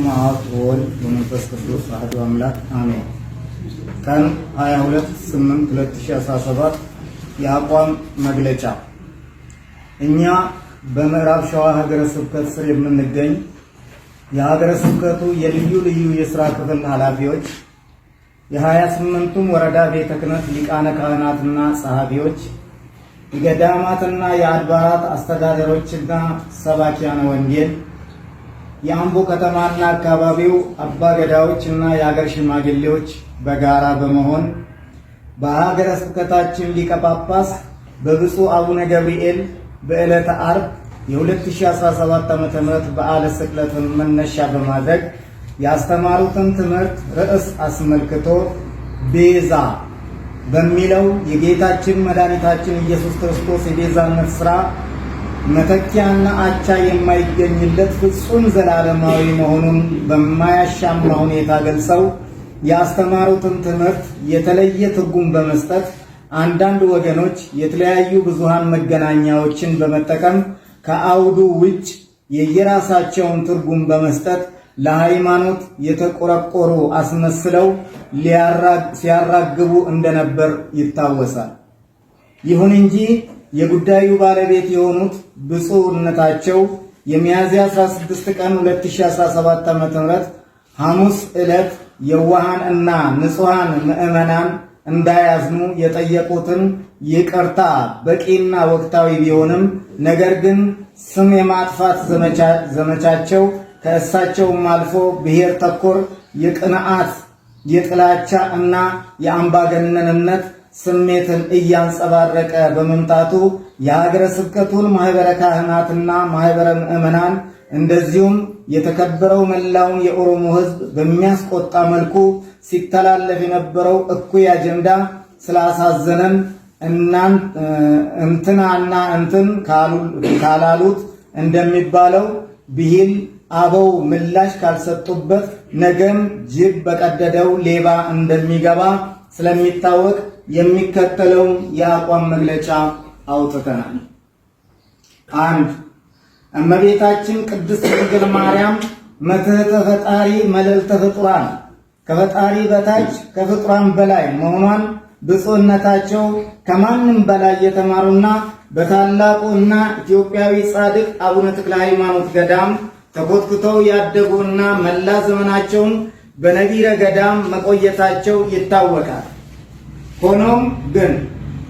በስመ አብ ወወልድ ወመንፈስ ቅዱስ አሐዱ አምላክ አሜን። ቀን 22/8/2017 የአቋም መግለጫ። እኛ በምዕራብ ሸዋ ሀገረ ስብከት ስር የምንገኝ የሀገረ ስብከቱ የልዩ ልዩ የሥራ ክፍል ኃላፊዎች፣ የ28ቱም ወረዳ ቤተ ክህነት ሊቃነ ካህናትና ጸሐፊዎች፣ የገዳማትና የአድባራት አስተዳደሮችና ሰባኪያነ ወንጌል፣ የአምቦ ከተማና አካባቢው አባገዳዎች እና የሀገር ሽማግሌዎች በጋራ በመሆን በሀገረ ስብከታችን ሊቀ ጳጳስ በብፁዕ አቡነ ገብርኤል በዕለተ ዓርብ የ2017 ዓ.ም በዓለ ስቅለትን መነሻ በማድረግ ያስተማሩትን ትምህርት ርዕስ አስመልክቶ ቤዛ በሚለው የጌታችን መድኃኒታችን ኢየሱስ ክርስቶስ የቤዛነት ሥራ መተኪያና አቻ የማይገኝለት ፍጹም ዘላለማዊ መሆኑን በማያሻማ ሁኔታ ገልጸው ያስተማሩትን ትምህርት የተለየ ትርጉም በመስጠት አንዳንድ ወገኖች የተለያዩ ብዙሃን መገናኛዎችን በመጠቀም ከአውዱ ውጭ የየራሳቸውን ትርጉም በመስጠት ለሃይማኖት የተቆረቆሩ አስመስለው ሲያራግቡ እንደነበር ይታወሳል። ይሁን እንጂ የጉዳዩ ባለቤት የሆኑት ብፁዕነታቸው የሚያዝያ 16 ቀን 2017 ዓ.ም ሐሙስ ዕለት የዋሃን እና ንጹሐን ምዕመናን እንዳያዝኑ የጠየቁትን ይቅርታ በቂና ወቅታዊ ቢሆንም፣ ነገር ግን ስም የማጥፋት ዘመቻቸው ከእሳቸውም አልፎ ብሔር ተኮር የቅንዓት፣ የጥላቻ እና የአምባገነንነት ስሜትን እያንጸባረቀ በመምጣቱ የሀገረ ስብከቱን ማህበረ ካህናትና ማህበረ ምዕመናን እንደዚሁም የተከበረው መላውን የኦሮሞ ሕዝብ በሚያስቆጣ መልኩ ሲተላለፍ የነበረው እኩይ አጀንዳ ስላሳዘነን እንትናና እንትን ካላሉት እንደሚባለው ብሂል አበው ምላሽ ካልሰጡበት ነገም ጅብ በቀደደው ሌባ እንደሚገባ ስለሚታወቅ የሚከተለውን የአቋም መግለጫ አውጥተናል። አንድ፣ እመቤታችን ቅድስት ድንግል ማርያም መትሕተ ፈጣሪ መልዕልተ ፍጡራን፣ ከፈጣሪ በታች ከፍጡራን በላይ መሆኗን ብፁዕነታቸው ከማንም በላይ የተማሩና በታላቁ እና ኢትዮጵያዊ ጻድቅ አቡነ ተክለ ሃይማኖት ገዳም ተኮትኩተው ያደጉና መላ ዘመናቸውን በነቢረ ገዳም መቆየታቸው ይታወቃል። ሆኖም ግን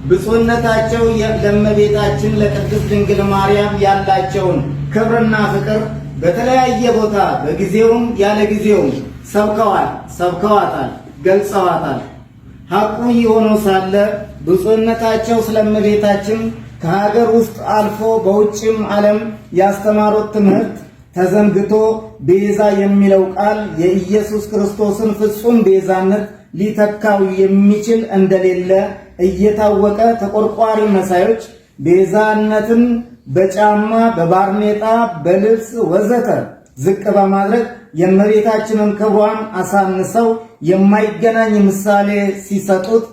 ብፁዕነታቸው ለእመቤታችን ለቅድስት ድንግል ማርያም ያላቸውን ክብርና ፍቅር በተለያየ ቦታ በጊዜውም ያለ ጊዜውም ሰብከዋል፣ ሰብከዋታል፣ ገልጸዋታል። ሐቁ ሆኖ ሳለ ብፁዕነታቸው ስለ እመቤታችን ከሀገር ውስጥ አልፎ በውጭም ዓለም ያስተማሩት ትምህርት ተዘንግቶ ቤዛ የሚለው ቃል የኢየሱስ ክርስቶስን ፍጹም ቤዛነት ሊተካው የሚችል እንደሌለ እየታወቀ ተቆርቋሪ መሳዮች ቤዛነትን በጫማ፣ በባርኔጣ፣ በልብስ ወዘተ ዝቅ በማድረግ የእመቤታችንን ክብሯን አሳንሰው የማይገናኝ ምሳሌ ሲሰጡት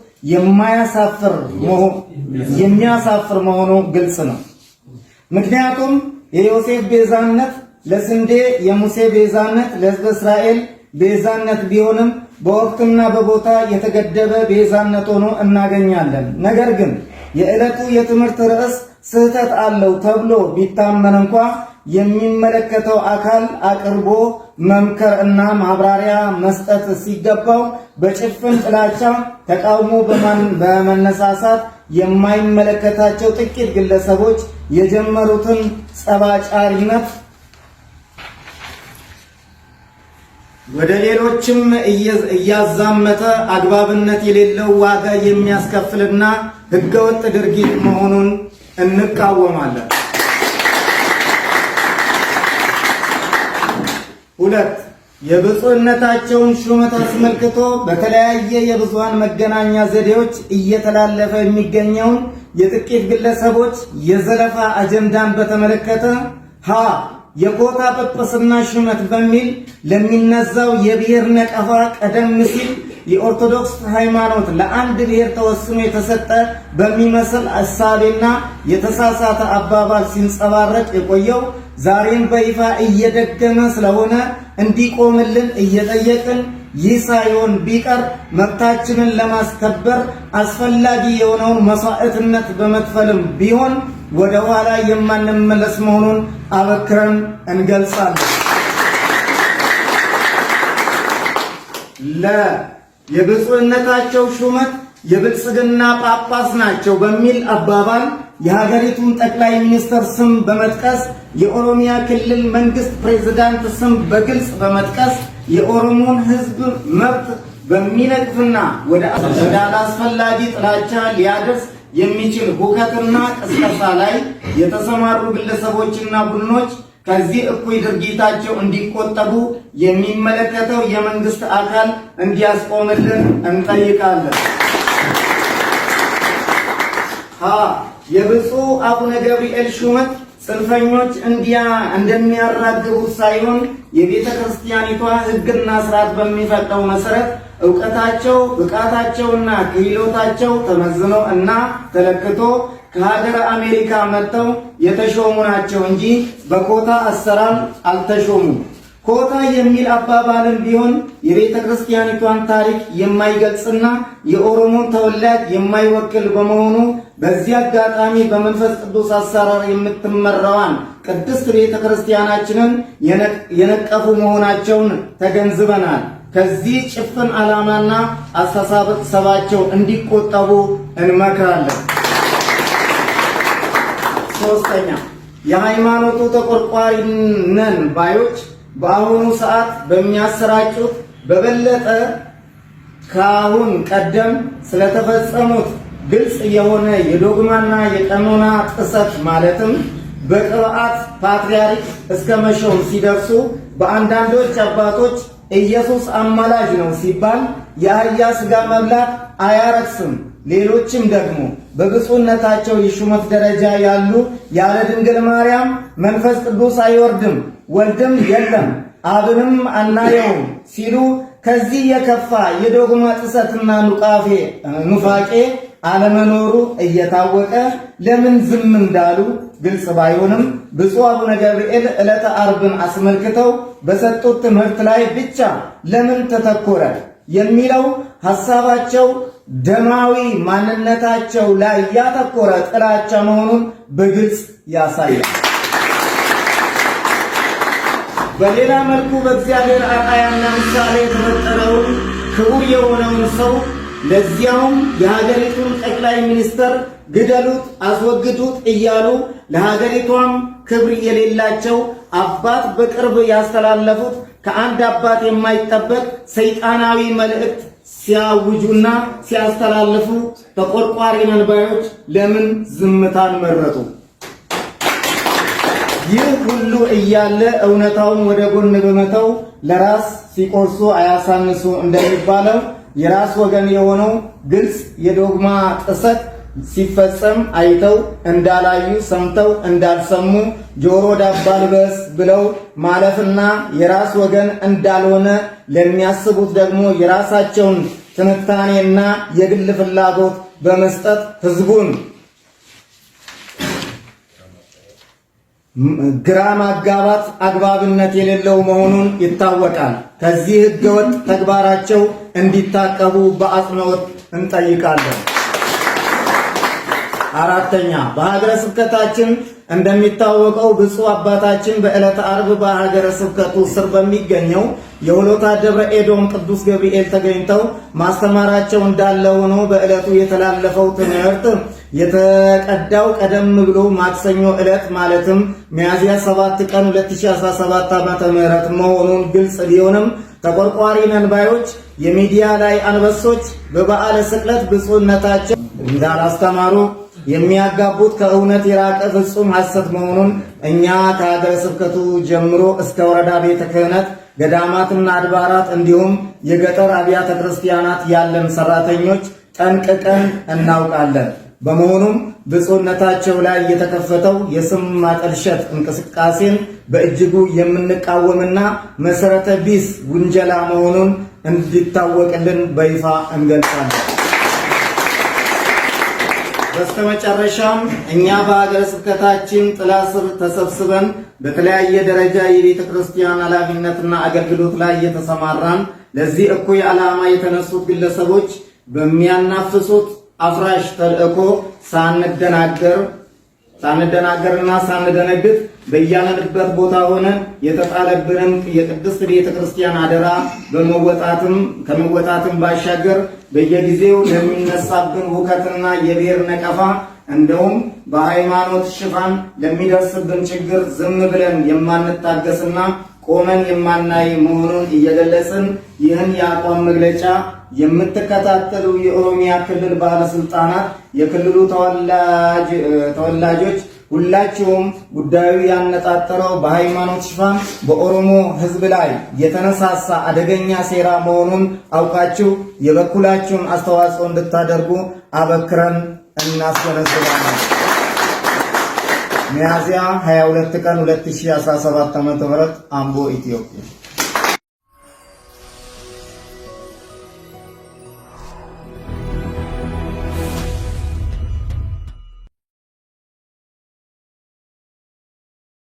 የሚያሳፍር መሆኑ ግልጽ ነው። ምክንያቱም የዮሴፍ ቤዛነት ለስንዴ፣ የሙሴ ቤዛነት ለሕዝበ እስራኤል ቤዛነት ቢሆንም በወቅትና በቦታ የተገደበ ቤዛነት ሆኖ እናገኛለን። ነገር ግን የዕለቱ የትምህርት ርዕስ ስህተት አለው ተብሎ ቢታመን እንኳ የሚመለከተው አካል አቅርቦ መምከር እና ማብራሪያ መስጠት ሲገባው በጭፍን ጥላቻ ተቃውሞ በመነሳሳት የማይመለከታቸው ጥቂት ግለሰቦች የጀመሩትን ጸባጫሪነት ወደ ሌሎችም እያዛመተ አግባብነት የሌለው ዋጋ የሚያስከፍልና ህገወጥ ድርጊት መሆኑን እንቃወማለን። ሁለት፣ የብፁዕነታቸውን ሹመት አስመልክቶ በተለያየ የብዙሃን መገናኛ ዘዴዎች እየተላለፈ የሚገኘውን የጥቂት ግለሰቦች የዘለፋ አጀንዳን በተመለከተ፣ ሀ የኮታ ጵጵስና ሹመት በሚል ለሚነዛው የብሔር ነቀፋ ቀደም ሲል የኦርቶዶክስ ሃይማኖት ለአንድ ብሔር ተወስኖ የተሰጠ በሚመስል እሳቤና የተሳሳተ አባባል ሲንጸባረቅ የቆየው ዛሬም በይፋ እየደገመ ስለሆነ እንዲቆምልን እየጠየቅን፣ ይህ ሳይሆን ቢቀር መብታችንን ለማስከበር አስፈላጊ የሆነውን መስዋዕትነት በመክፈልም ቢሆን ወደ ኋላ የማንመለስ መሆኑን አበክረን እንገልጻለን። ለ የብፁዕነታቸው ሹመት የብልጽግና ጳጳስ ናቸው በሚል አባባል የሀገሪቱን ጠቅላይ ሚኒስትር ስም በመጥቀስ፣ የኦሮሚያ ክልል መንግስት ፕሬዝዳንት ስም በግልጽ በመጥቀስ የኦሮሞን ሕዝብ መብት በሚነቅፍና ወደ አላስፈላጊ ጥላቻ ሊያደርስ የሚችል ሁከትና ቅስቀሳ ላይ የተሰማሩ ግለሰቦችና ቡድኖች ከዚህ እኩይ ድርጊታቸው እንዲቆጠቡ የሚመለከተው የመንግስት አካል እንዲያስቆምልን እንጠይቃለን። ሀ የብፁዕ አቡነ ገብርኤል ሹመት ጽንፈኞች እንዲያ እንደሚያራግቡት ሳይሆን የቤተ ክርስቲያኒቷ ሕግና ስርዓት በሚፈቅደው መሰረት እውቀታቸው፣ ብቃታቸውና ክህሎታቸው ተመዝኖ እና ተለክቶ ከሀገረ አሜሪካ መጥተው የተሾሙ ናቸው እንጂ በኮታ አሰራር አልተሾሙም። ኮታ የሚል አባባልም ቢሆን የቤተ ክርስቲያኒቷን ታሪክ የማይገልጽና የኦሮሞን ተወላጅ የማይወክል በመሆኑ በዚህ አጋጣሚ በመንፈስ ቅዱስ አሰራር የምትመራዋን ቅድስት ቤተ ክርስቲያናችንን የነቀፉ መሆናቸውን ተገንዝበናል። ከዚህ ጭፍን ዓላማና አስተሳሰባቸው እንዲቆጠቡ እንመክራለን። ሶስተኛ፣ የሃይማኖቱ ተቆርቋሪ ነን ባዮች በአሁኑ ሰዓት በሚያሰራጩት በበለጠ ከአሁን ቀደም ስለተፈጸሙት ግልጽ የሆነ የዶግማና የቀኖና ጥሰት፣ ማለትም በቅብዓት ፓትርያርክ እስከ መሾም ሲደርሱ በአንዳንዶች አባቶች ኢየሱስ አማላጅ ነው ሲባል የአህያ ስጋ መብላት አያረክስም፣ ሌሎችም ደግሞ በብፁዕነታቸው የሹመት ደረጃ ያሉ ያለ ድንግል ማርያም መንፈስ ቅዱስ አይወርድም፣ ወልድም የለም፣ አብንም አናየውም ሲሉ ከዚህ የከፋ የዶግማ ጥሰትና ኑፋቄ አለመኖሩ እየታወቀ ለምን ዝም እንዳሉ ግልጽ ባይሆንም ብፁዕ አቡነ ገብርኤል ዕለተ ዓርብን አስመልክተው በሰጡት ትምህርት ላይ ብቻ ለምን ተተኮረ የሚለው ሐሳባቸው ደማዊ ማንነታቸው ላይ ያተኮረ ጥላቻ መሆኑን በግልጽ ያሳያል። በሌላ መልኩ በእግዚአብሔር አርአያና ምሳሌ የተፈጠረውን ክቡር የሆነውን ሰው፣ ለዚያውም የሀገሪቱን ጠቅላይ ሚኒስትር ግደሉት፣ አስወግዱት እያሉ ለሀገሪቷም ክብር የሌላቸው አባት በቅርብ ያስተላለፉት ከአንድ አባት የማይጠበቅ ሰይጣናዊ መልእክት ሲያውጁና ሲያስተላልፉ ተቆርቋሪ ነን ባዮች ለምን ዝምታን መረጡ? ይህ ሁሉ እያለ እውነታውን ወደ ጎን በመተው ለራስ ሲቆርሱ አያሳንሱ እንደሚባለው የራስ ወገን የሆነው ግልጽ የዶግማ ጥሰት ሲፈጸም አይተው እንዳላዩ፣ ሰምተው እንዳልሰሙ፣ ጆሮ ዳባ ልበስ ብለው ማለፍና የራስ ወገን እንዳልሆነ ለሚያስቡት ደግሞ የራሳቸውን ትንታኔና የግል ፍላጎት በመስጠት ህዝቡን ግራ ማጋባት አግባብነት የሌለው መሆኑን ይታወቃል። ከዚህ ህገወጥ ተግባራቸው እንዲታቀቡ በአጽንኦት እንጠይቃለን። አራተኛ፣ በሀገረ ስብከታችን እንደሚታወቀው ብፁዕ አባታችን በዕለተ ዓርብ በሀገረ ስብከቱ ስር በሚገኘው የሆሎታ ደብረ ኤዶም ቅዱስ ገብርኤል ተገኝተው ማስተማራቸው እንዳለ ሆኖ በዕለቱ የተላለፈው ትምህርት የተቀዳው ቀደም ብሎ ማክሰኞ ዕለት ማለትም ሚያዝያ 7 ቀን 2017 ዓ.ም መሆኑን ግልጽ ቢሆንም ተቆርቋሪ ነን ባዮች የሚዲያ ላይ አንበሶች በበዓለ ስቅለት ብፁዕነታቸው እንዳላስተማሩ የሚያጋቡት ከእውነት የራቀ ፍጹም ሐሰት መሆኑን እኛ ከሀገረ ስብከቱ ጀምሮ እስከ ወረዳ ቤተ ክህነት፣ ገዳማትና አድባራት እንዲሁም የገጠር አብያተ ክርስቲያናት ያለን ሰራተኞች ጠንቅቀን እናውቃለን። በመሆኑም ብፁዕነታቸው ላይ የተከፈተው የስም ማጠልሸት እንቅስቃሴን በእጅጉ የምንቃወምና መሰረተ ቢስ ውንጀላ መሆኑን እንዲታወቅልን በይፋ እንገልጻለን። በስተመጨረሻም እኛ በሀገረ ስብከታችን ጥላ ስር ተሰብስበን በተለያየ ደረጃ የቤተ ክርስቲያን ኃላፊነትና አገልግሎት ላይ የተሰማራን ለዚህ እኩይ ዓላማ የተነሱት ግለሰቦች በሚያናፍሱት አፍራሽ ተልእኮ ሳንደናገርና ሳንደነግጥ በያለንበት ቦታ ሆነን የተጣለብንን የቅድስት ቤተ ክርስቲያን አደራ ከመወጣትም ባሻገር በየጊዜው ለሚነሳብን ሁከትና የብሔር ነቀፋ እንደውም በሃይማኖት ሽፋን ለሚደርስብን ችግር ዝም ብለን የማንታገስና ቆመን የማናይ መሆኑን እየገለጽን፣ ይህን የአቋም መግለጫ የምትከታተሉ የኦሮሚያ ክልል ባለስልጣናት፣ የክልሉ ተወላጆች ሁላችሁም ጉዳዩ ያነጣጠረው በሃይማኖት ሽፋን በኦሮሞ ሕዝብ ላይ የተነሳሳ አደገኛ ሴራ መሆኑን አውቃችሁ የበኩላችሁን አስተዋጽኦ እንድታደርጉ አበክረን እናስገነዝባለን። ሚያዝያ 22 ቀን 2017 ዓ.ም፣ አምቦ፣ ኢትዮጵያ።